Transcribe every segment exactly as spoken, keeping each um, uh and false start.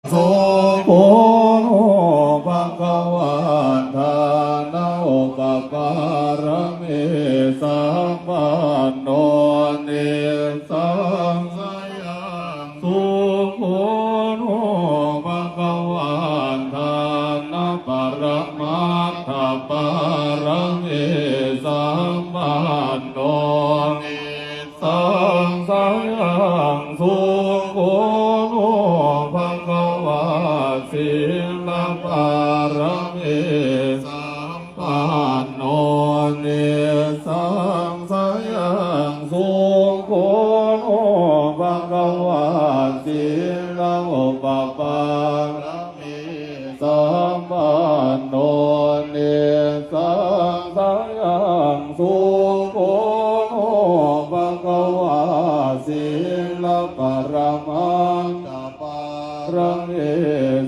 Sukho bhagavā dānaupapāramī sampanno nissaṃsayaṃ. Sukho bhagavā dānaparamatthapāramī sampanno nissaṃsayaṃ. Sukho bhagavā sīlapāramī sampanno nissaṃsayaṃ. Sukho bhagavā sīlaupapāramī sampanno nissaṃsayaṃ. Sukho bhagavā sīlaparamatthapāramī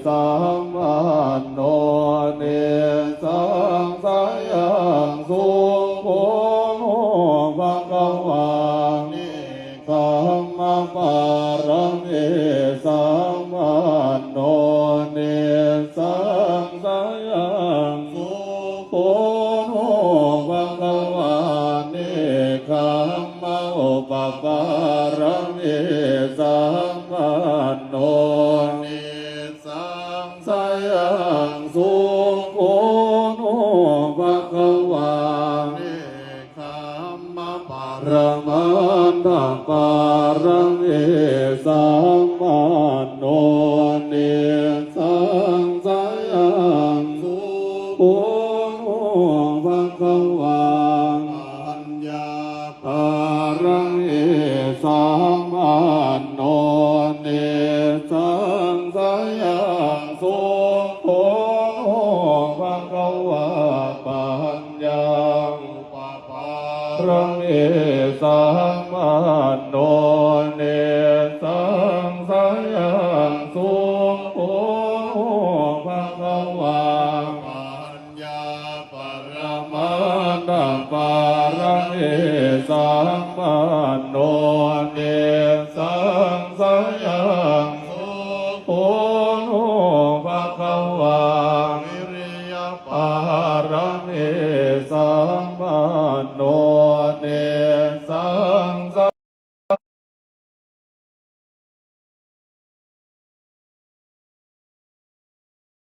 sampanno nissaṃsayaṃ. Sukho bhagavā nekkhammapāramī sampanno nissaṃsayaṃ. Sukho bhagavā nekkhammaupapāramī sampanno nissaṃsayaṃ. Sukho bhagavā nekkhammaparamatthapāramī sampanno nissaṃsayaṃ. Sukho bhagavā paññāpāramī sampanno nissaṃsayaṃ. Sukho bhagavā paññāupapāramī sampanno nissaṃsayaṃ. Sukho bhagavā paññāparamatthapāramī sampanno nissaṃsayaṃ. Sukho bhagavā viriyapāramī sampanno